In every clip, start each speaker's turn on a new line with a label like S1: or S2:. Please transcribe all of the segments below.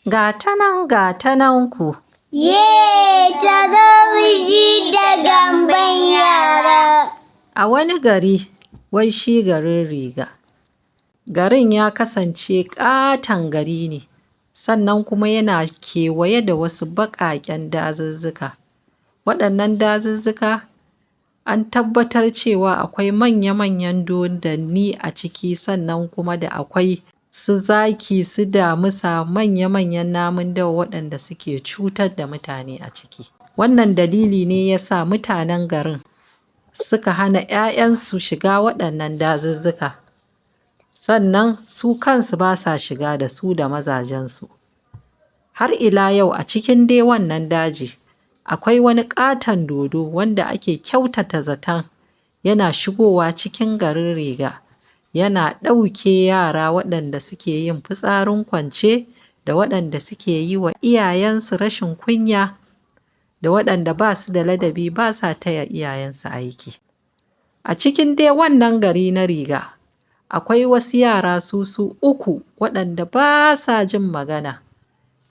S1: Ga ta nan, ga ta nan ku.
S2: Ye, ta zo mu ji da gamban yara.
S1: A wani gari, wai shi garin Riga. Garin ya kasance ƙaton gari ne, sannan kuma yana kewaye da wasu baƙaƙen dazuzzuka. Waɗannan dazuzzuka an tabbatar cewa akwai manya-manyan dodanni a ciki, sannan kuma da akwai su zaki, su damisa, manya-manyan namun dawa waɗanda suke cutar da mutane a ciki. Wannan dalili ne ya sa mutanen garin suka hana 'ya'yansu shiga waɗannan dazuzzuka, sannan su kansu ba sa shiga da su da mazajensu. Har ila yau, a cikin dai wannan daji, akwai wani ƙaton dodo wanda ake kyautata zaton yana shigowa cikin garin Riga yana ɗauke yara waɗanda suke yin fitsarin kwance da waɗanda suke yi wa iyayensu rashin kunya da waɗanda ba su da ladabi, ba sa taya iyayensu aiki. A cikin dai wannan gari na Riga, akwai wasu yara su su uku waɗanda ba sa jin magana.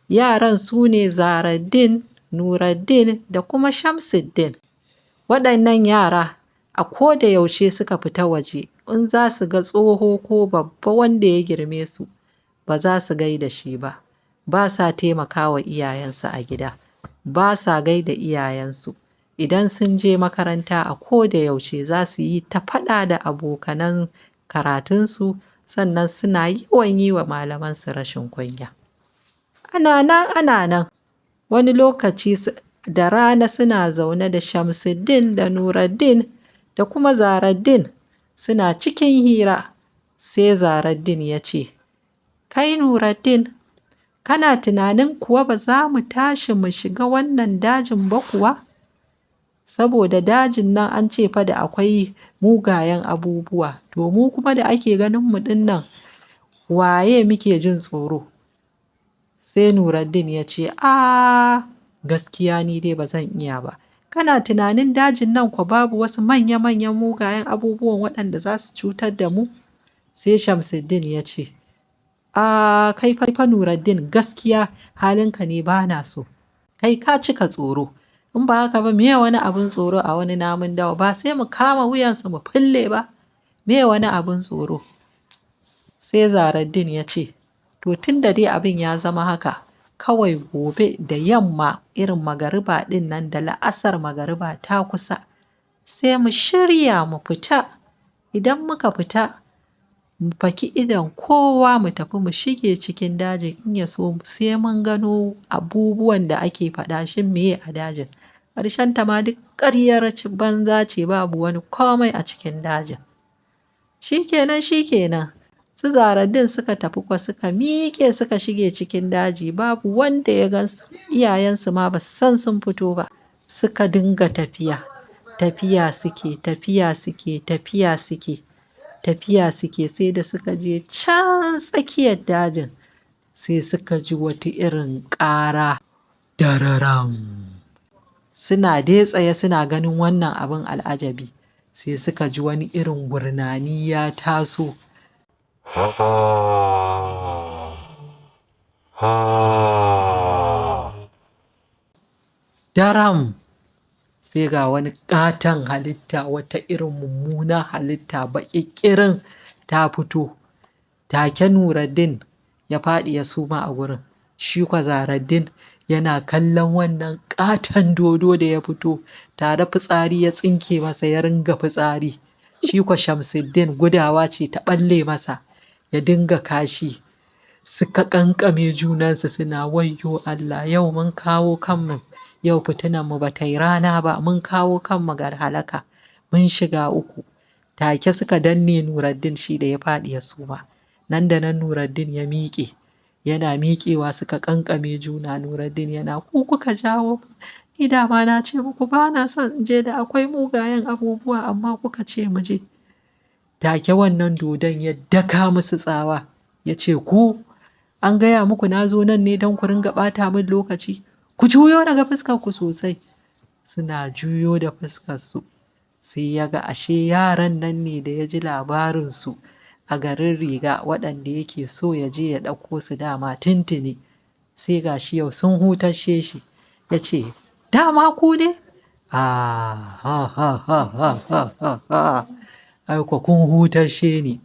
S1: Yaran su ne Zahraddeen, Nuruddin da kuma Shamsuddin. Waɗannan yara a koda yaushe suka fita waje, in za su ga tsoho ko babba wanda ya girme su, ba za su gaida shi ba, ba sa taimaka wa iyayensu a gida, ba sa gaida iyayensu. Idan sun je makaranta, a koda yaushe za su yi ta faɗa da abokanan karatunsu, sannan suna yawan yi wa malamansu rashin kunya. Ana nan ana nan, wani lokaci da rana suna zaune da Shamsuddin da Nuruddin da kuma Zahraddeen suna cikin hira, sai Zahraddeen ya ce, "Kai Nuruddin, kana tunanin kuwa ba za mu tashi mu shiga wannan dajin ba kuwa? Saboda dajin nan an ce fa da akwai mugayen abubuwa, to mu kuma da ake ganin mu ɗin nan, waye muke jin tsoro?" Sai Nuruddin ya ce, "A gaskiya ni dai ba zan iya ba. Kana tunanin dajin nan kwa babu wasu manya-manyan mugayen abubuwan waɗanda za su cutar da mu?" Sai Shamsuddin ya ce, "A kai fa Nuruddin, gaskiya halinka ne ba na so. Kai ka cika tsoro. In ba haka ba, meye wani abin tsoro a wani namun dawa? Ba sai mu kama wuyansu mu fille ba. Meye wani abin tsoro?" Sai Zahraddeen ya ce, "To tun da dai abin ya zama haka, kawai gobe da yamma, irin magariba ɗin nan, da la'asar magariba ta kusa, sai mu shirya mu fita. Idan muka fita, mu faki idon kowa, mu tafi mu shige cikin dajin, in ya so sai mun gano abubuwan da ake faɗa, shin meye a dajin. Ƙarshen ta ma duk ƙaryar banza ce, babu wani komai a cikin dajin." Shikenan, shikenan. Su Zahraddeen suka tafi kwa suka miƙe suka shige cikin daji, babu wanda ya gansu, iyayensu ma ba su san sun fito ba. Suka dinga tafiya, tafiya suke, tafiya suke, tafiya suke, tafiya suke, sai da suka je can tsakiyar dajin, sai suka ji wata irin ƙara, dararam. Suna dai tsaye suna ganin wannan abin al'ajabi, sai suka ji wani irin gurnani ya taso.
S3: Ha ha.
S1: Daram! Sai ga wani ƙaton halitta, wata irin mummuna halitta baƙiƙirin ta fito. Take Nuruddin ya faɗi ya suma a gurin. Shi kwa Zahraddeen yana kallon wannan ƙaton dodo da ya fito, tare fitsari ya tsinke masa, ya ringa fitsari. Shi kwa Shamsuddin gudawa ce ta ɓalle masa, ya dinga kashi. Suka ƙanƙame junansu suna wayyo Allah, yau mun kawo kanmu, yau fitinanmu ba ta yi rana ba, mun kawo kanmu ga halaka, mun shiga uku. Take suka danne Nuruddin, shi da ya faɗi ya suma. Nan da nan Nuruddin ya miƙe, yana miƙewa suka ƙanƙame juna. Nuruddin yana, "Ku kuka jawo, ni dama na ce muku ba na son in je, da akwai mugayen abubuwa, amma kuka ce mu je." Take wannan dodon ya daka musu tsawa, ya ce, "Ku, an gaya muku na zo nan ne don ku ringa ɓata min lokaci? Ku juyo daga fuskar ku sosai." Suna juyo da fuskar su, sai ya ga ashe yaran nan ne da ya ji labarinsu a garin Riga, waɗanda yake so ya je ya ɗauko su dama tuntuni. Sai ga shi yau sun hutashe shi. Ya ce, "Dama ku ne? Ah, ha, ha, ha, ha, ha, ha, ha. Ai kuwa kun hutashe ni.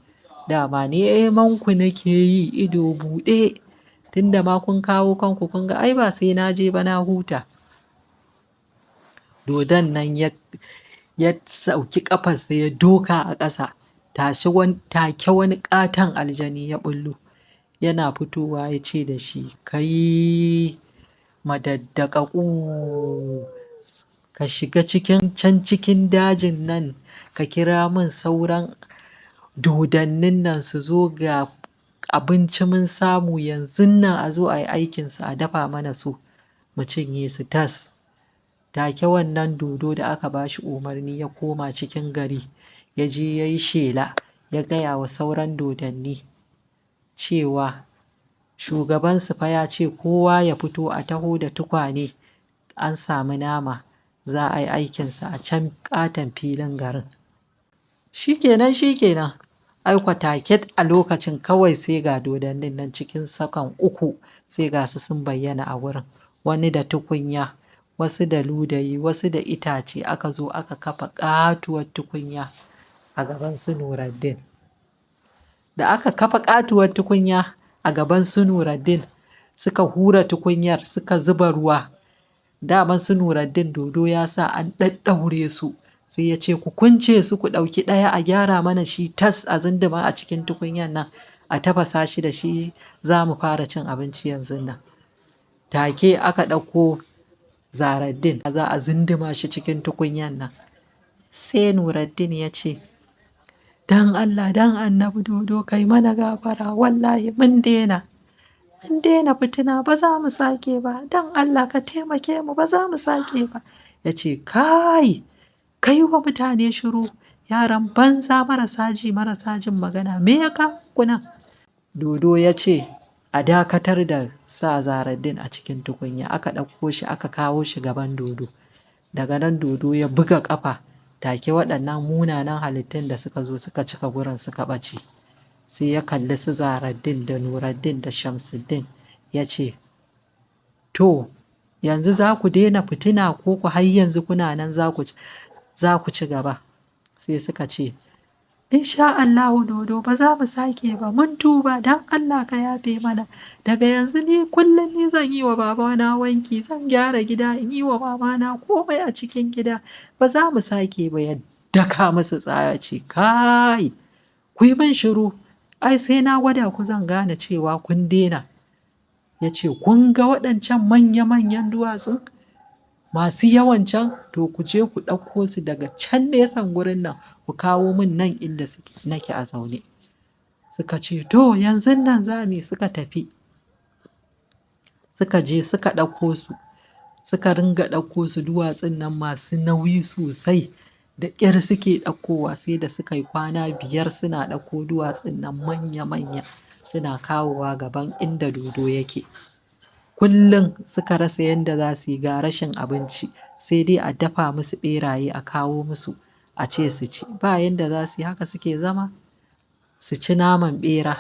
S1: Dama neman ku nake yi ido buɗe. Tunda ma kun kawo kanku kun ga ai ba sai na je ba na huta." Dodon nan ya sauki ƙafarsa ya doka a ƙasa. Take wani ƙaton aljani ya ɓullo. Yana fitowa ya ce da shi, "Kai madaddakaƙu, ka shiga cikin can cikin dajin nan ka kira min sauran dodannin nan su zo ga abinci mun samu yanzun nan a zo a yi aikinsu a dafa mana su mu cinye su tas." Take wannan dodo da aka ba shi umarni ya koma cikin gari ya je ya yi shela ya gaya wa sauran dodanni cewa shugabansu fa ya ce kowa ya fito a taho da tukwane an sami nama za a yi aikinsa a can ƙaton filin garin. Shikenan shikenan. Ai kuwa take a lokacin kawai sai ga dodannin nan cikin sakan 3 sai ga su sun bayyana a wurin. Wani da tukunya, wasu da ludayi, wasu da itace aka zo aka kafa ƙatuwar tukunya a gaban su Nuraddin. Da aka kafa ƙatuwar tukunya a gaban su Nuraddin suka hura tukunyar suka zuba ruwa. Daman su Nuraddin dodo ya sa an ɗaɗɗaure su. Sai ya ce, "Ku kunce su ku ɗauki ɗaya a gyara mana shi tas a zunduma a cikin tukunyar nan a tafasa shi da shi za mu fara cin abinci yanzun nan." Take aka ɗauko Zaraddin za a zunduma shi cikin tukunyar nan. Sai Nuraddin ya ce, "Dan Allah, dan annabi dodo kai mana gafara wallahi mun daina. Mun daina fitina ba za mu sake ba. Dan Allah ka taimake mu ba za mu sake ba." Ya ce, "Kai, kai wa mutane shiru yaran banza marasa ji marasa jin magana me ya kawo ku nan?" Dodo ya ce a dakatar da sa Zaraddin a cikin tukunya. Aka ɗauko shi aka kawo shi gaban dodo. Daga nan dodo ya buga ƙafa. Take waɗannan munanan halittun da suka zo suka cika gurin suka ɓace. Sai ya kalli su Zaraddin da Nuraddin da Shamsuddin ya ce, "To yanzu za ku daina fitina ko ku har yanzu kuna nan za ku ci gaba?" Sai suka ce, "Insha Allahu dodo ba za mu sake ba mun tuba don Allah ka yafe mana. Daga yanzu ni kullum ni zan yi wa babana wanki, zan gyara gida, in yi wa mamana komai a cikin gida. Ba za mu sake ba." Ya daka musu tsawa ya ce, "Kai, ku yi min shiru. Ai sai na gwada ku zan gane cewa kun daina." Ya ce, "Kun ga waɗancan manya manyan duwatsun masu yawan can? To ku je ku ɗauko su daga can nesan gurin nan ku kawo min nan inda nake a zaune." Suka ce, "To yanzun nan za mu yi." Suka tafi. Suka je suka ɗauko su. Suka ringa ɗauko su duwatsun nan masu nauyi sosai. Da ƙyar suke ɗaukowa sai da suka yi kwana 5 suna ɗauko duwatsun nan manya manya suna kawowa gaban inda dodo yake. Kullum suka rasa yanda za su yi ga rashin abinci sai dai a dafa musu ɓeraye a kawo musu a ce su ci. Ba yanda za su yi haka suke zama su ci naman ɓera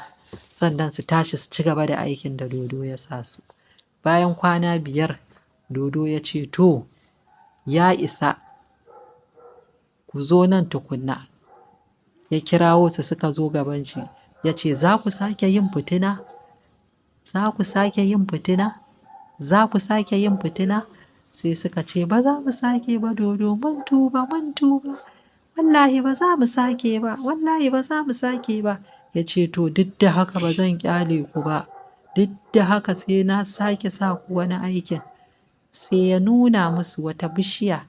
S1: sannan su tashi su ci gaba da aikin da dodo ya sa su. Bayan kwana 5 dodo ya ce, "To ya isa ku zo nan tukunna." Ya kirawo su suka zo gaban shi. Ya ce, "Za ku sake yin fitina? Za ku sake yin fitina? Za ku sake yin fitina?" Sai suka ce, "Ba za mu sake ba dodo mun tuba mun tuba. Wallahi ba za mu sake ba. Wallahi ba za mu sake ba." Ya ce, "To duk da haka ba zan ƙyale ku ba. Duk da haka sai na sake sa ku wani aikin." Sai ya nuna musu wata bishiya.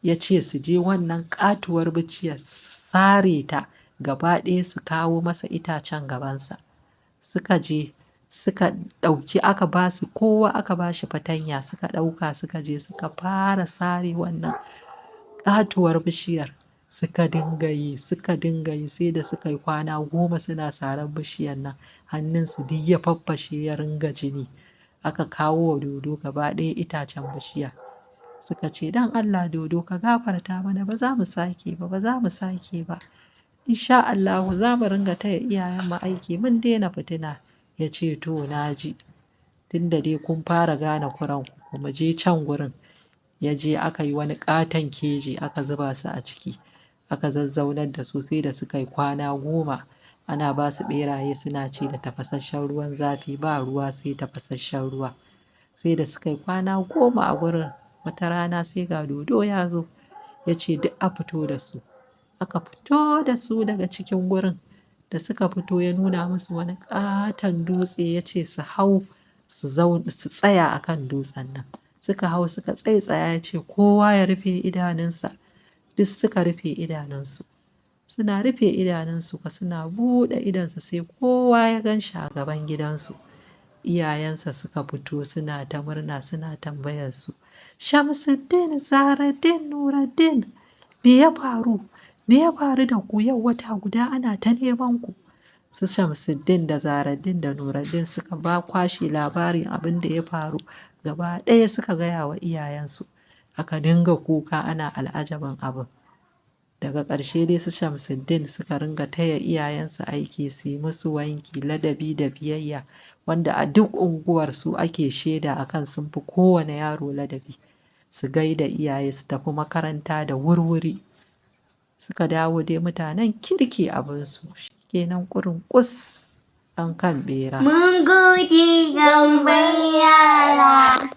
S1: Ya ce su je wannan ƙatuwar bishiyar su sare ta gaba ɗaya su kawo masa itacen gabansa. Suka je suka ɗauki aka ba su kowa aka ba shi fatanya suka ɗauka suka je suka fara sare wannan ƙatuwar bishiyar. Suka dinga yi suka dinga yi sai da suka yi kwana 10 suna saran bishiyar nan. Hannunsu duk ya faffashe ya ringa jini. Aka kawo wa dodo gaba ɗaya itacen bishiya. Suka ce, "Dan Allah dodo ka gafarta mana ba za mu sake ba ba za mu sake ba. Insha Allahu za mu ringa taya iyayenmu aiki mun daina fitina." Ya ce, "To na ji." Tunda dai kun fara gane kuranku, ku je can gurin." Ya je aka yi wani ƙaton keji aka zuba su a ciki, aka zazzaunar da su sai da suka yi kwana 10 ana ba su ɓeraye suna ci da tafasasshen ruwan zafi, ba ruwa sai tafasasshen ruwa. Sai da suka yi kwana 10 a gurin, wata rana sai ga dodo ya zo, ya ce duk a fito da su. Aka fito da su daga cikin gurin. Da suka fito ya nuna musu wani ƙaton dutse, ya ce su hau su tsaya a kan dutsen nan. Suka hau suka tsaitsaya, ya ce kowa ya rufe idanunsa. Duk suka rufe idanunsu. Suna rufe idanunsu kuwa suna buɗe idonsu sai kowa ya gan shi a gaban gidansu. Iyayensa suka fito suna ta murna suna tambayar su, "Shamsuddin, Zahraddeen, Nuruddin, me ya faru? Me ya faru da ku yau wata guda ana ta neman ku?" Su Shamsuddin da Zahraddeen da Nuruddin suka ba kwashe labarin abin da ya faru gaba ɗaya suka gaya wa iyayensu. Aka dinga kuka ana al'ajabin abin. Daga ƙarshe dai su Shamsuddin suka ringa taya iyayensu aiki, su yi musu wanki, ladabi da biyayya, wanda a duk unguwar su ake shaida a kan sun fi kowane yaro ladabi. Su gaida iyaye, su tafi makaranta da wurwuri. Suka dawo dai mutanen kirki abinsu. Shikenan ƙurunƙus ɗan kan ɓera.
S2: Mun gode, Gamban yara.